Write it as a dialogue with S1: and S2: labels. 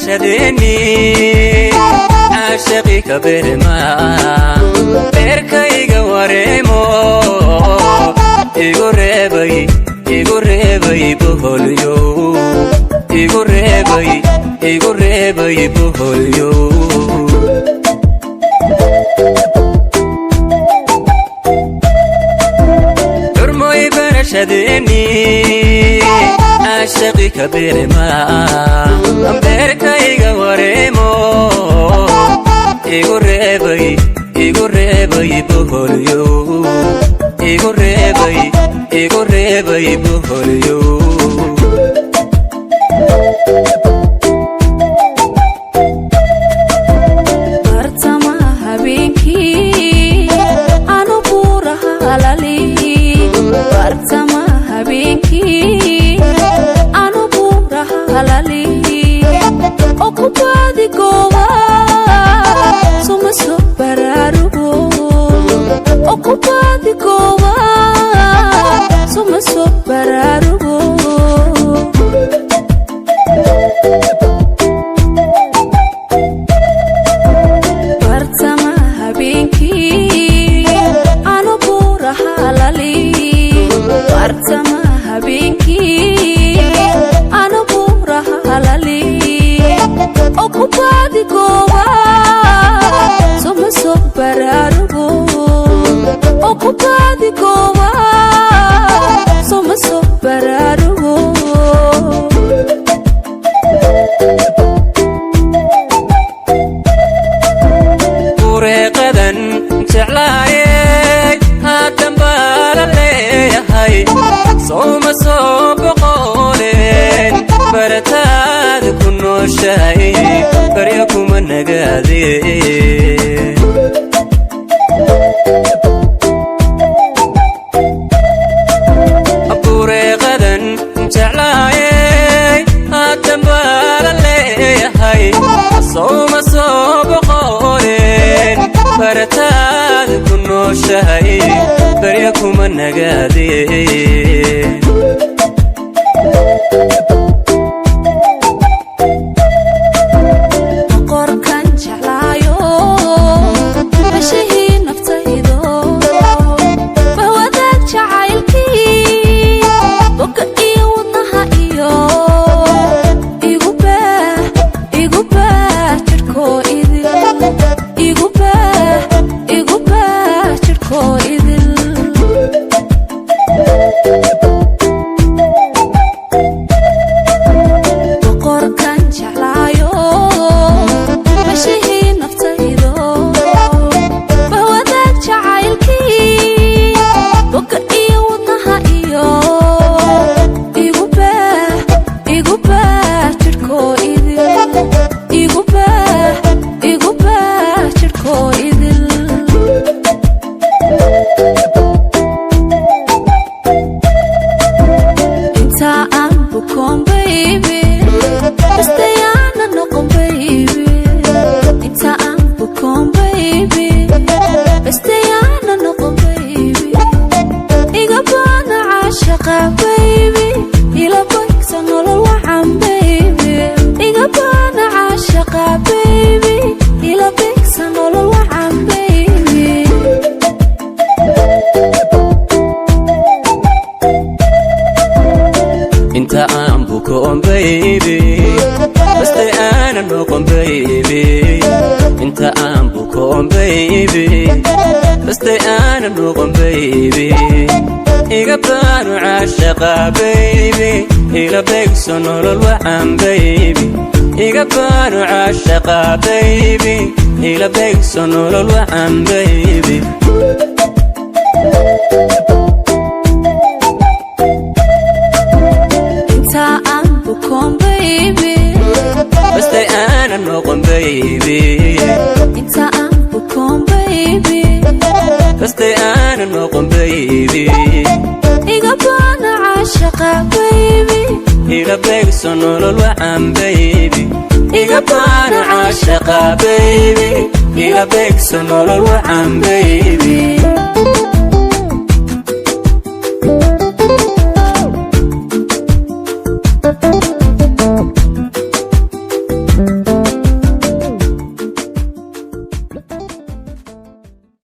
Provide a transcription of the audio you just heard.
S1: Barashadeeni caashaqi ka berma, beerkayga wareemo, igu reebay, igu reebay boholyo, igu reebay, igu reebay boholyo. Xurmoy barashadeeni caashaqi ka berma, beerkayga wareemo, igu reebay, igu reebay boholyo, igu reebay, igu reebay boholyo.
S2: Bartama habeenkii anu buuraha halali, bartama habeenkii anu buuraha halali oo ku baadi gooba, suma soo baraarugo oo ku baadi gooba, suma soo baraarugo. Bartama habeenkii anu buuraha lali, bartama habeenkii anu buuraha lali oo ku baadi gooba, suma soo baraarugo oo ku baadi gooba, suma soo baraarugo.
S1: Bureeqadan jeclaayey haatan baa la leeyahay, sowma soo boqooleen barataada ku nooshahay, baryo kuma nagaadeen. Bureeqadan jeclaayey haatan baa la leeyahay, sowma soo boqooleen barataada ku nooshahay, baryo kuma nagaadeen.
S2: Boqorkan jeclaayo, bashihii naftaydo, bahwadaag jacaylkii boga iyo wadnaha iyo igu baah, igu baah jidhkoo idil, igu baah, igu baah jidhkoo idil. Boqorkan jeclaayo, bashihii naftaydo, bahwadaag jacaylkii boga iyo wadnaha iyo igu baah, igu baah jidhkoo idil, igu baah, igu baah jidhkoo idil. Inta aan bukoon baby, bastayaana noqon baby, inta aan bukoon baby, bastayaana noqon baby, iga baana caashaqa baby, ila baygsa nolol wacan baby, iga baana caashaqa baby, ila baygsa nolol wacan baby.
S1: Inta aan bukoon baby, bastay aanan noqon baby, inta aan bukoon baby, bastay aanan noqon baby, iga baanu caashaqa baby, ila beegso nolol wacan baby, iga baanu caashaqa baby, ila beegso nolol wacan baby.
S2: Inta aan bukoon baby,
S1: bastay aanan noqon baby,
S2: inta aan bukoon baby,
S1: bastay aanan noqon baby,
S2: iga baana caashaqa baby,
S1: ila beegso nolol wacan baby, iga baana caashaqa baby, ila beegso nolol wacan baby.